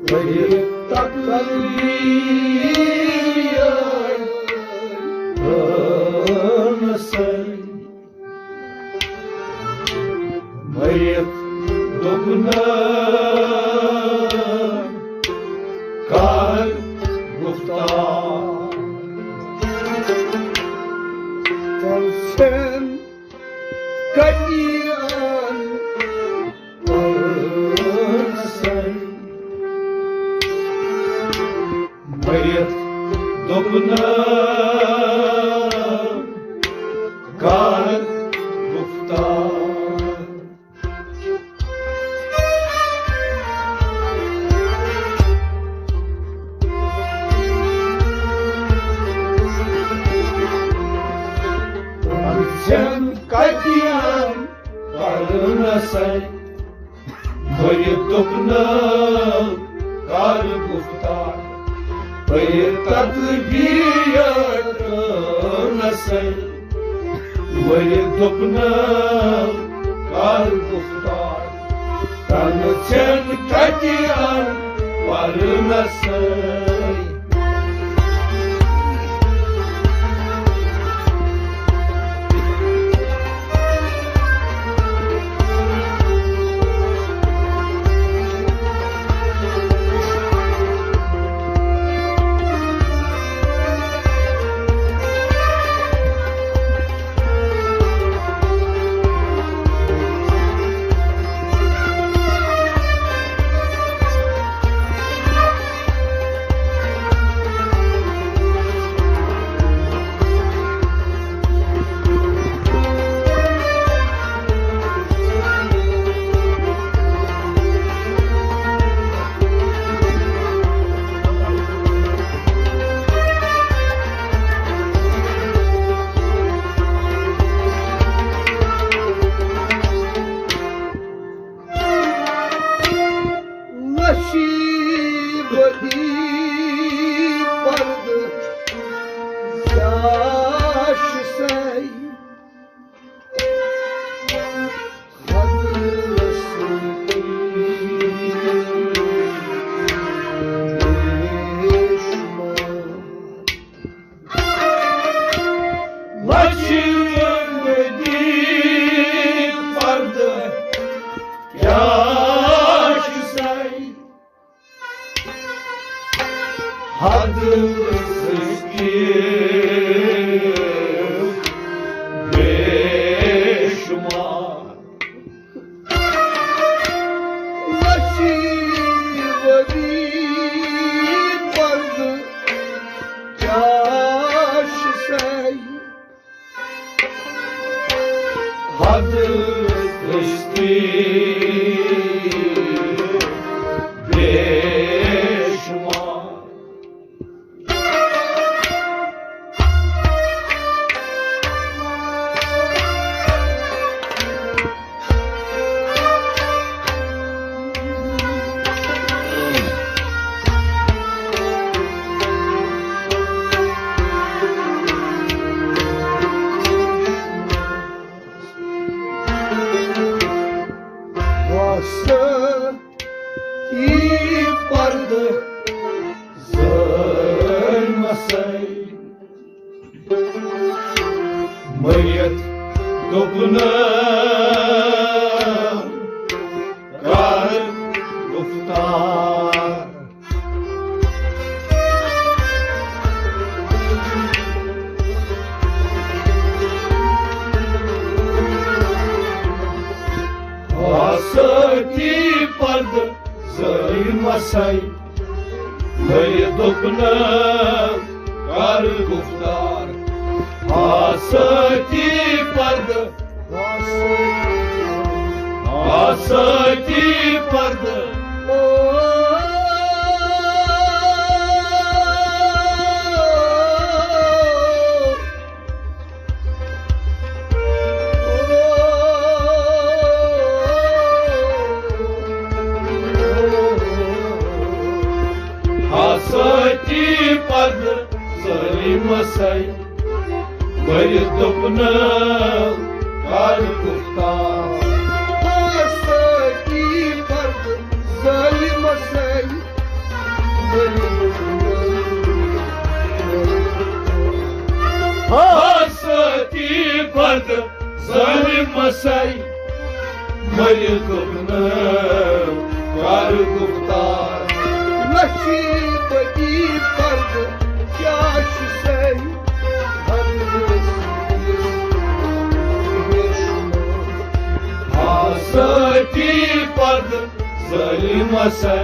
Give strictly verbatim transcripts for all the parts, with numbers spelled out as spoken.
پٔرِتھ تقدیٖر ٲنسَے۔ مٔرِتھ دوٚپنَم کر گُفتار۔ تَل ژھٮ۪ن کَتہِ اَن پرنسَے۔ مٔرِتھ دوٚپنَم کر گُفتار۔ ژھٮ۪ن کَتہِ اَن پرنسَے۔ مٔرِتھ دوٚپنَم کر گُفتار۔ پٔرِتھ تقدیٖر ٲنسَے۔ مٔرِتھ دوٚپنَم کر گُفتار۔ تَل ژھٮ۪ن کَتہِ اَن پرنسَے۔ لَچھِ ؤری پردٕ کیٛاہ چھُ سَے؟ لَچھِ ؤری پردٕ کیٛاہ چھُ سَے؟ حد سٕے بے شمار۔ لَچھِ ؤری پردٕ کیٛاہ چھُ سَے؟ حد سٕے بے شمار۔ وسعتی پردٕ زٲلۍ مسے۔ مٔرِتھ دوٚپنَم کر گُفتار۔ وسعتی پردٕ زٲلۍ مسے۔ مٔرِتھ دوٚپنَم کر گُفتار۔ وسعتی پردٕ، وسعتی پردٕ۔ وسعتی پردٕ زٲلۍ مسے۔ مٔرِتھ دوٚپنَم کر گُفتار۔ وسعتی پردٕ زٲلۍ مسے۔ ہستی پد ظالمسے مٔرِتھ دوٚپ نہٕ کر گُفتار۔ نصیٖبٕکی پردٕ کیٛاہ چھُ سَے؟ ہستی پد ظالمسے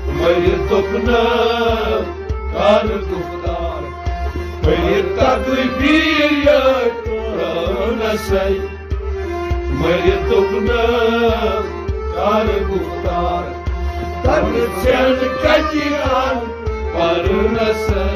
مٔرِتھ دوٚپ نہٕ کر گُفتار۔ مٔرِتھ تدبیر یٲر ترٲونسے مٔرِتھ دوٚپ نہٕ کر گُفتار۔ تدبیر ژھٮ۪ن کتہِ اَن پرنسے۔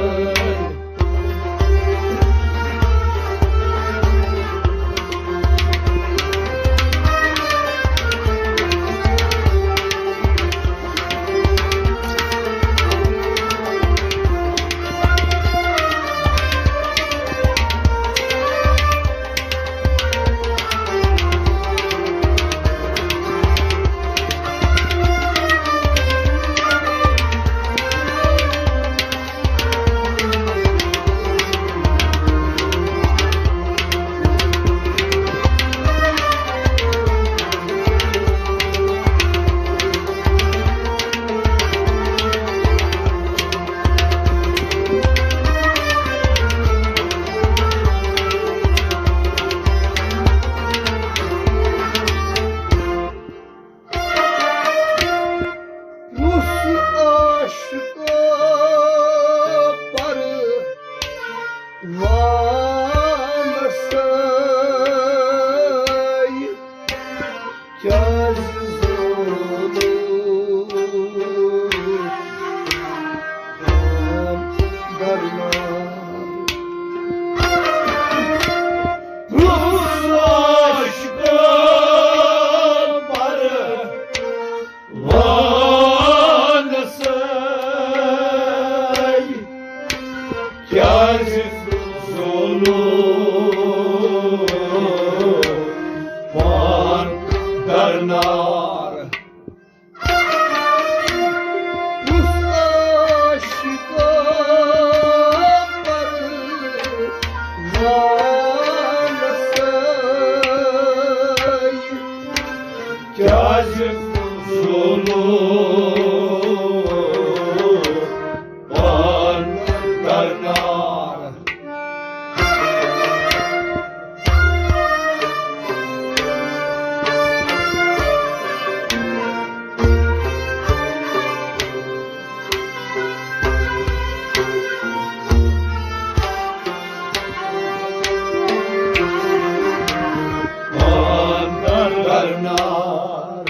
یُس عاشق پروانس کیٛازِ زولُم درمان؟ یُس عاشق پروانس کیٛازِ زولُم پان درنار؟ یُس عاشق پروانس کیٛازِ زولُم پان درنار؟ پان درنار۔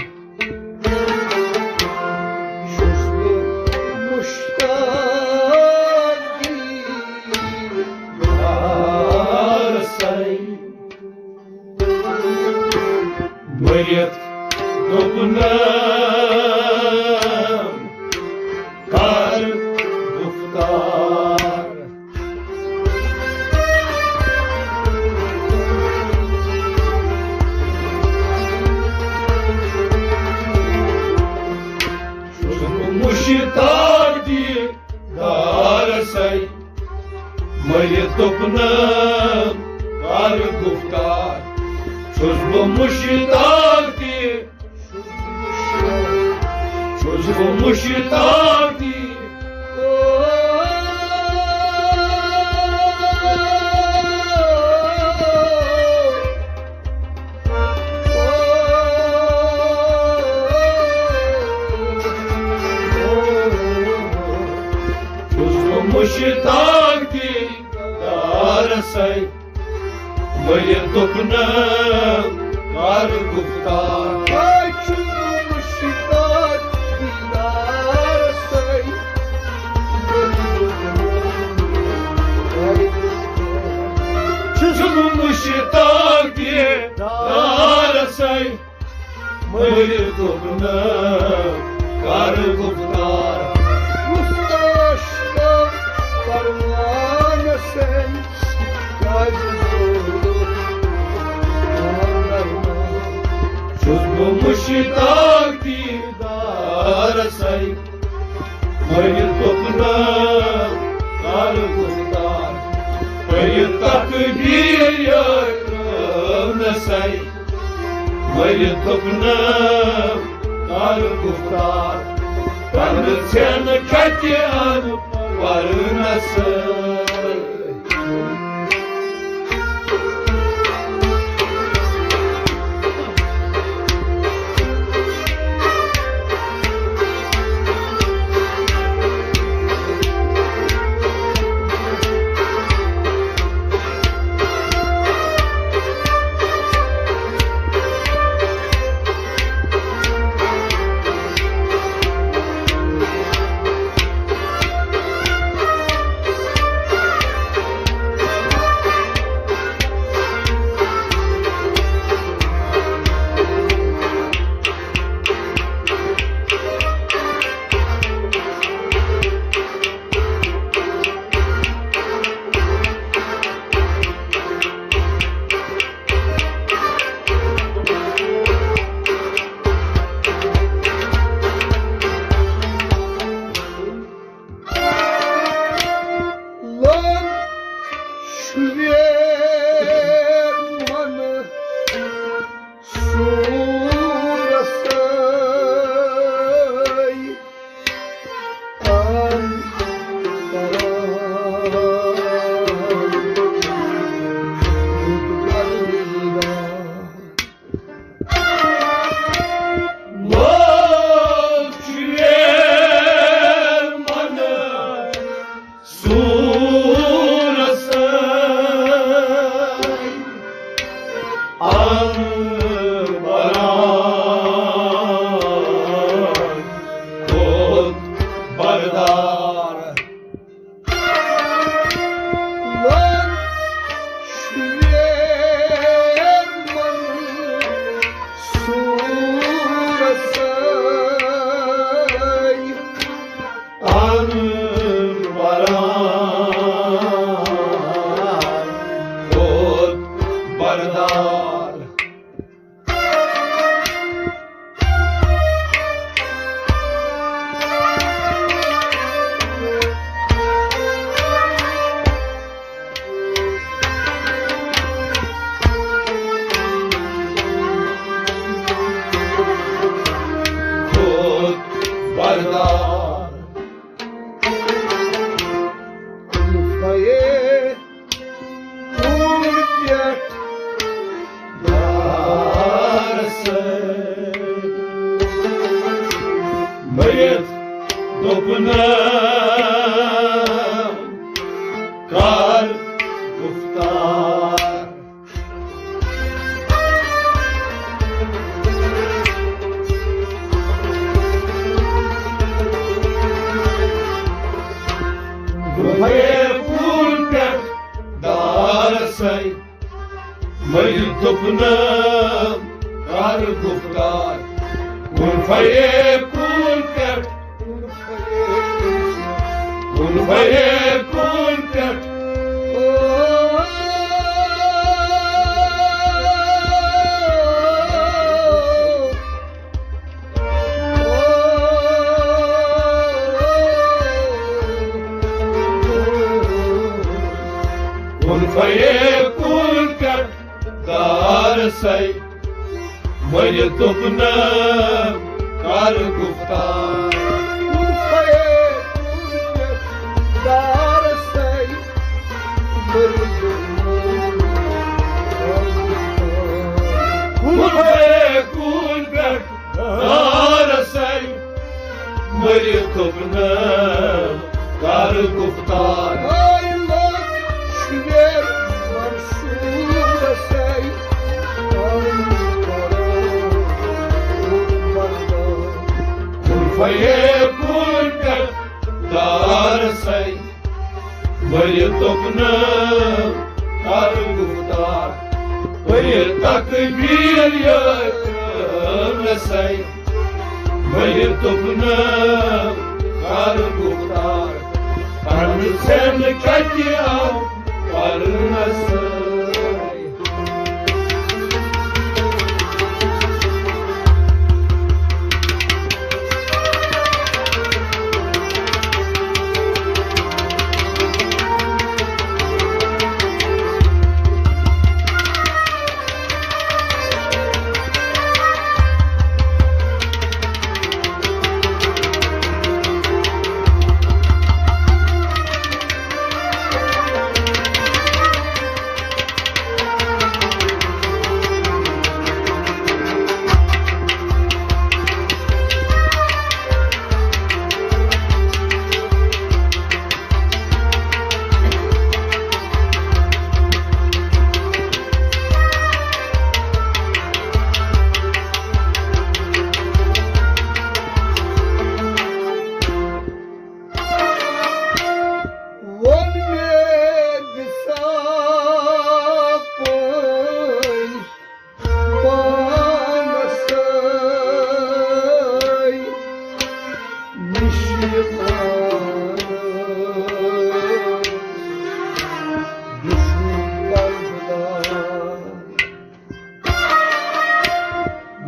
چھُس بہٕ مُشتاق دیٖدارسے۔ مٔرِتھ دوٚپنم کر گُفتار۔ چھُس بہٕ مُشتاق دیٖدارسے، مٔرِتھ دوٚپنم کر گُفتار۔ چھُس بہٕ مُشتاق دیٖدارسے، چھُس بہٕ مُشتاق دیٖدارسے۔ چھُس بہٕ مُشتاق دیٖدارسے، مٔرِتھ دوٚپنم کر گُفتار۔ ہے چھُس بہٕ مُشتاق دیٖدارسے، چھُس بہٕ مُشتاق دیٖدارسے۔ مٔرِتھ دوٚپنم کر گُفتار۔ یُس عاشق پروانس کیٛازِ زولُم پان درنار؟ چھُس بہٕ مُشتاق دیٖدارسے۔ مٔرِتھ دوٚپنَم کر گُفتار، پٔرِتھ تقدیٖر یٲرۍ ترٛٲونَسَے۔ مٔرِتھ دوٚپنَم کر گُفتار، پنہٕ ژھٮ۪ن کتہِ اَنہٕ پرنَسَے۔ لوٚگ شُویر منہٕ سورسے آن کران۔ لوٚگ شُویر منہٕ سورسے آن بران کوٚت بردار۔ لوٚگ شُویر منہٕ سورسے آن بران کوٚت بردار۔ کوٚت بردار۔ اُلفے کوٗر پٮ۪ٹھ دارسے۔ مٔرِتھ دوٚپنَم کر گُفتار۔ اُلفے کوٗر پٮ۪ٹھ دارسے۔ مٔرِتھ دوٚپنَم کر گُفتار۔ اُلفے کوٗر پٮ۪ٹھ، اُلفے کوٗر پٮ۪ٹھ۔ اُلفے کوٗر پٮ۪ٹھ دارسے۔ مٔرِتھ دوٚپنَم کر گُفتار۔ اُلفے کوٗر پٮ۪ٹھ دارسے۔ مٔرِتھ دوٚپنَم کر گُفتار۔ اُلفے کوٗر پٮ۪ٹھ دارسے۔ مٔرِتھ دوٚپنَم کر گُفتار۔ ہاے لوٚگ شُویر منہٕ سورسے۔ اُلفے کوٗر پٮ۪ٹھ دارسے۔ مٔرِتھ دوٚپنَم کر گُفتار۔ پٔرِتھ تقدیٖر یٲرۍ ترٛٲونَسے۔ مٔرِتھ دوٚپنَم کر گُفتار۔ پنہٕ ژھٮ۪ن کتہِ آو پرنَسے۔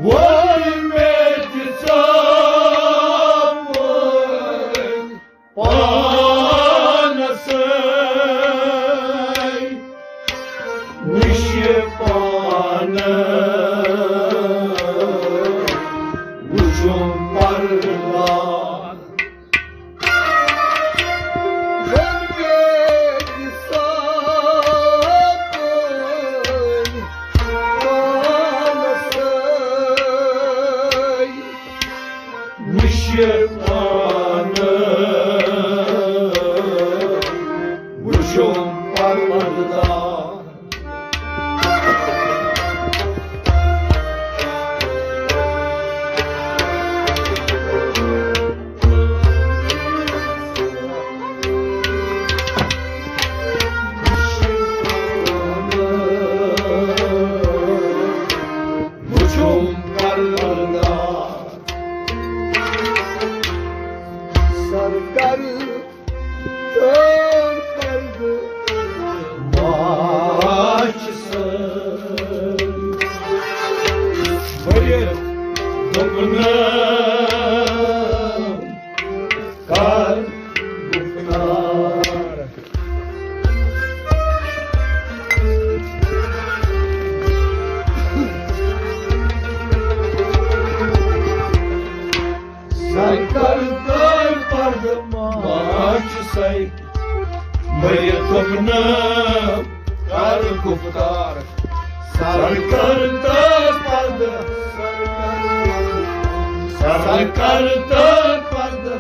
وۄنۍ مےٚ تہِ ژاپٕنۍ پانس سۭتۍ، وٕچھ پانہٕ وٕچھُم پردہ۔ وٕچھ پانہٕ وٕچھُم پروردگار۔ وٕچھُم پروردگار۔ سر کر تہٕ پردٕ ماچھ سۭتۍ۔ بٔرِتھ دوٚپنَم، کر گُفتار۔ سر کر تہٕ پردٕ ماچھ سۭتۍ۔ مٔرِتھ دوٚپنَم، کر گُفتار۔ سر کر تہٕ پردٕ، سر کر تہٕ پردٕ۔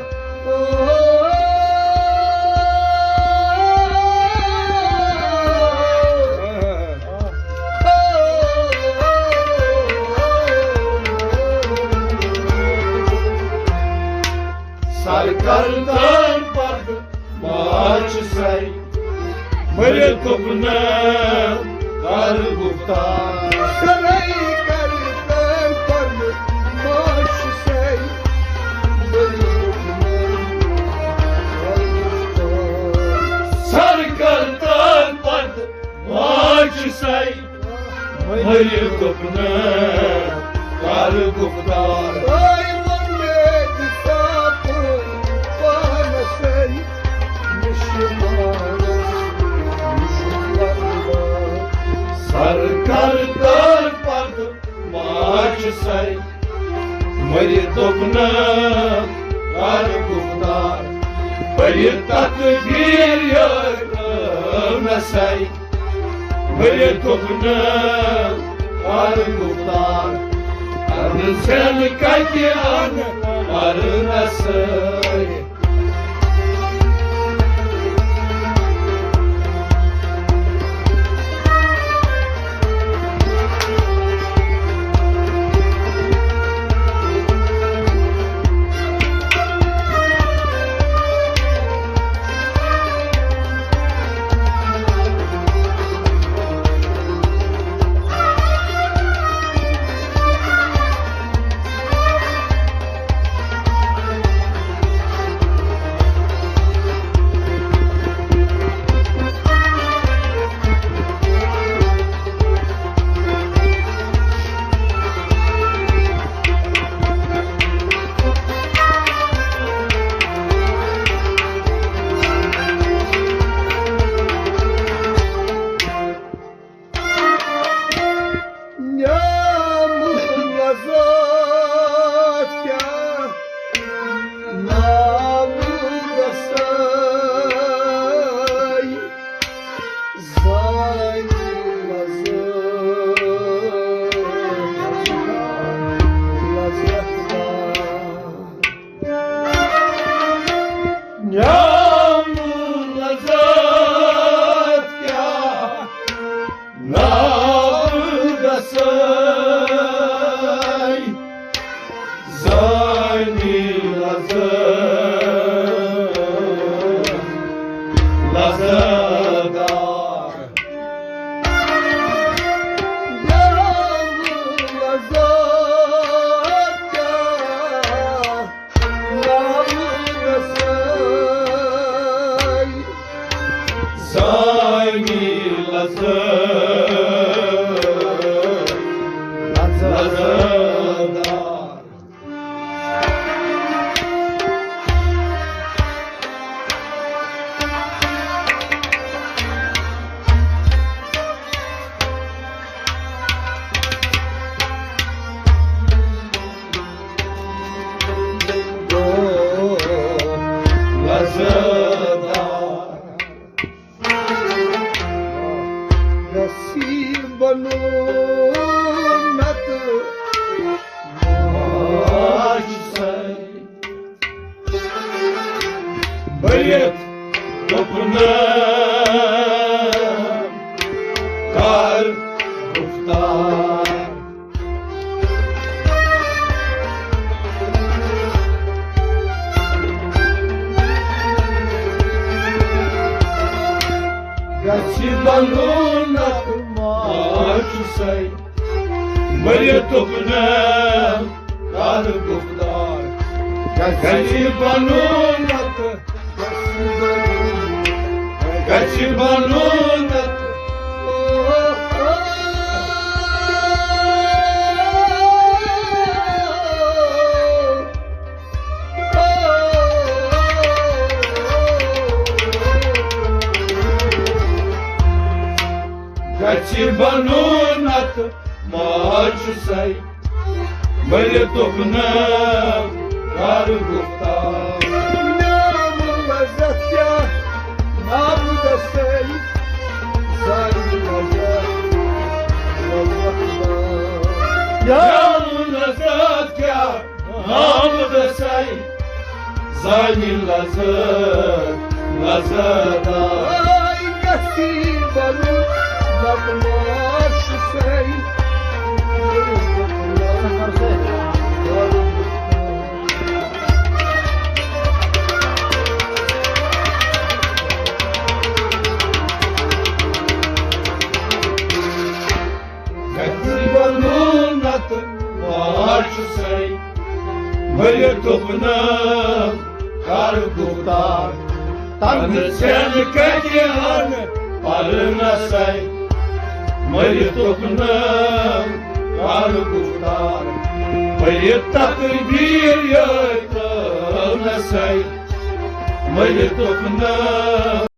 سر کر تہٕ پردٕ ماچھ سۭتۍ۔ مٔرِتھ دوٚپنَم، کر گُفتار۔ سر کر تہٕ پردٕ ماچھ سۭتۍ۔ سر کر تہٕ پردٕ ماچھ سۭتۍ۔ مٔرِتھ دوٚپنَم، کر گُفتار۔ سر کر تہٕ پردٕ ماچھ سۭتۍ۔ مٔرِتھ دوٚپنَم، کر گُفتار۔ پٔرِتھ تقدیٖر یٲرۍ ٲونَسَے۔ مٔرِتھ دوٚپنَم، کر گُفتار۔ اَنہٕ زٮ۪ن کَتہِ اَنہٕ پرنَسَے۔ نعمت لذت کیٛاہ ناو گژھِ زانہِ لذت، لذت۔ نعم لذت کیٛاہ ناو گژھِ زانہِ لذت، لذت دار۔ نعم لذت کیٛاہ ناو سردار۔ گژھی بنو نتہٕ ماجہِ سَے۔ بٔرِتھ دوٚپنَم، کر گُفتار۔ گژھِ بنُن نتہٕ ماجہِ سَے۔ مٔرِتھ دوٚپنَم، کر گُفتار۔ گژھِ بنُن نتہٕ، گژھِ بنُن نتہٕ۔ گژھِ بنُن نتہٕ ماجہِ سَے۔ مٔرِتھ دوٚپنَم، کر گُفتار۔ نام لذت کیٛاہ، نام دسَے، زانہِ لذت، لذت۔ نام لذت کیٛاہ، نام دسَے، زانہِ لذت، لذت۔ آے گژھی بنُن نتہٕ ماجہِ سَے۔ گژھِ بنُن نتہٕ ماجہِ سَے۔ مٔرِتھ دوٚپنَم، کر گُفتار۔ تنہٕ ژھٮ۪ن کتہِ انہٕ پرنَسَے۔ مٔرِتھ دوٚپنَم، کر گُفتار۔ مٔرِتھ تقدیٖر یٲتۍ ترٲونَسَے۔ مٔرِتھ دوٚپنَم،